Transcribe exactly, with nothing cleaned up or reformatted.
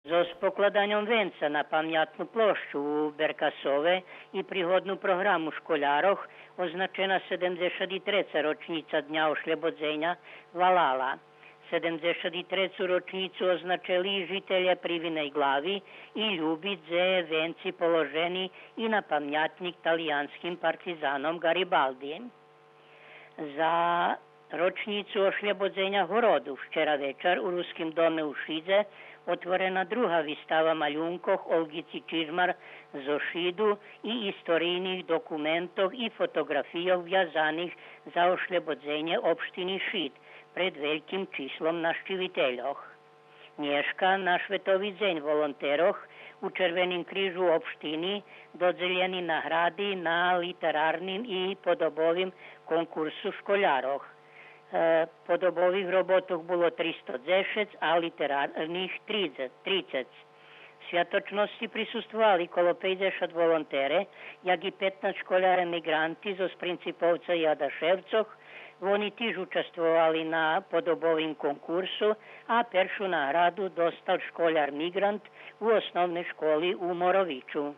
Зоз покладаньом венца на памятну площу у Беркасове и пригодну програму школярох означена седемдзешат и треца рочнїца Дня ошлєбодзеня валала. Седемдзешат и трецу рочнїцу означели и жителє Привиней Глави и Люби, дзе венци положени и на памятнїк талиянским партизаном Гарибалди. За рочнїцу ошлєбодзеня Городу вчера вечар у Руским доме у Шидзе отворена друга вистава малюнкох Олґици Чижмар зоз Шиду и историйних документох и фотоґрафийох вязаних за ошлєбодзенє општини Шид пред вельким числом нащивительох. Нєшка, на Шветови дзень волонтерох, у Червеним крижу општини додзелєни награди на литерарним и подобовим конкурсу школярох. Е, подобових роботох було тристо дзешец, а литерарних трицец, трицец. Святочносци присуствовали коло пейдзешат волонтере, як и петнац школяре миґранти зоз Принциповца и Адашевцох. Вони тиж участвовали на подобовим конкурсу, а першу награду достал школяр миґрант у основней школи у Моровичу.